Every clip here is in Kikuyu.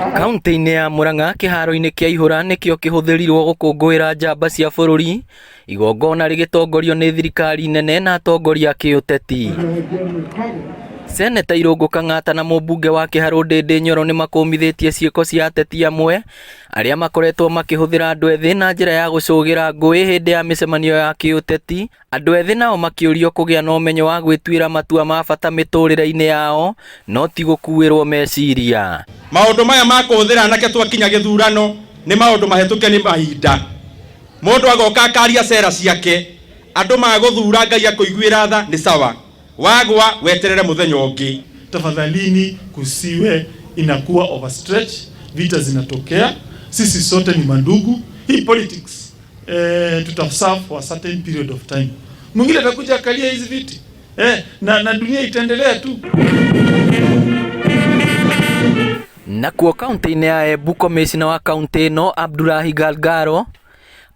Kaunti-inĩ ya Murang'a kĩharo-inĩ kĩa Ihũra nĩkĩo kĩhũthĩrirwo gũkũngũĩra njamba cia bũrũri, igongona rĩgĩtongorio nĩ thirikari nene na atongoria a kĩũteti. Seneta Irũngũ Kang'ata na mũmbunge wa Kĩharũ Ndĩndĩ Nyoro nĩ makũmithĩtie ciĩko cia ateti amwe arĩa makoretwo makĩhũthĩra andũ ethĩ na njĩra ya gũcũgĩra ngũĩ hĩndĩ ya mĩcemanio ya kĩũteti. Andũ ethĩ nao makĩũrio kũgĩa na ũmenyo wa gwĩtuĩra matua ma bata mĩtũrĩre-inĩ yao no ti gũkuĩrwo meciria. Maũndũ maya ma kũhũthĩra anake twakinya gĩthurano nĩ maũndũ mahĩtũke nĩ mahinda. Mũndũ agoka akaria cera ciake, andũ magũthura Ngai akũiguĩra tha nĩ sawa, wagwa weterere mũthenya ũngĩ. Tafadhalini kusiwe inakuwa overstretch, vita zinatokea. Sisi sote ni mandugu. Hii politics tutaserve for a certain period of time. Mwingine atakuja akalia hizi viti na dunia itaendelea tu. Nakuo kaunti-inĩ ya Embu komĩcina wa kaunti ĩno Abdulahi Galgalo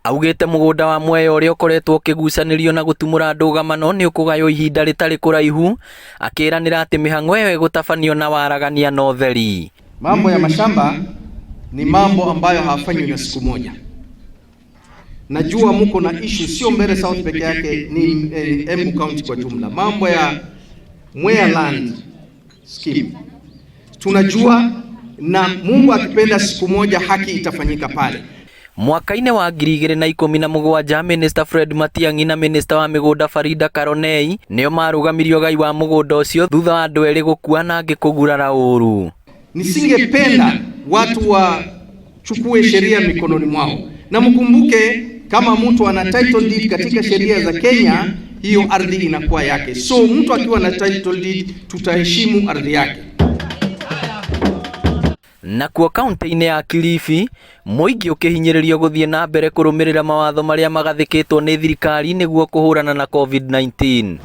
augĩte mũgũnda wa Mwea ũrĩa ũkoretwo ũkĩgucanĩrio na gũtumũra ndũgamano nĩ ũkũgaywo ihinda rĩtarĩ kũraihu, akĩranĩra atĩ mĩhang'o ĩyo ĩgũtabanio na waragania na ũtheri. Mambo ya mashamba ni mambo ambayo hafanywi na siku moja. Najua muko na issue sio Mbeere South peke yake, ni Embu County kwa jumla. Mambo ya Mwea Land Scheme tunajua, na Mungu akipenda siku moja haki itafanyika pale. Mwaka-inĩ wa 2017 Minister Fred Matiang'i na Minister wa mĩgũnda Farida Karonei nĩo marũgamirie ũgai wa mũgũnda ũcio thutha wa andũ erĩ gũkua na angĩ kũgurara ũru. Nisingependa watu wachukue sheria mikononi mwao, na mkumbuke kama mtu ana title deed katika sheria za Kenya, hiyo ardhi inakuwa yake. So mtu akiwa na title deed tutaheshimu ardhi yake. Nakuo kaunti-inĩ ya Kilifi, mũingĩ ũkĩhinyĩrĩrio gũthiĩ na mbere kũrũmĩrĩra mawatho marĩa magathĩkĩtwo nĩ thirikari nĩguo kũhũrana na COVID-19.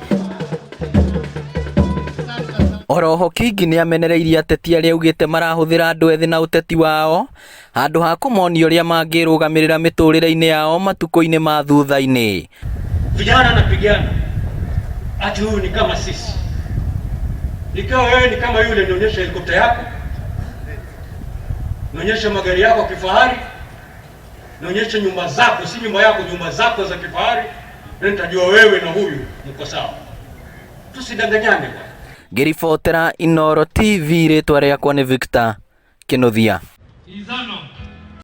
Oroho Kingi nĩamenereirie ateti arĩa augĩte marahũthĩra andũ ethĩ na ũteti wao handũ ha kũmonia ũrĩa mangĩrũgamĩrĩra mĩtũrĩre-inĩ yao matukũ-inĩ ma thutha-inĩ. Vijana napigana ati huyu ni kama sisi, nikiwa wewe ni kama yule, nionyeshe helikopta yako, nionyeshe magari yako ya kifahari, nionyeshe nyumba zako, si nyumba yako, nyumba zako za kifahari, ndio nitajua wewe na huyu mko sawa. Tusidanganyane bwana. Ngĩribotera Inooro TV, rĩtwa rĩakwa nĩ Victor Kĩnuthia. Izano.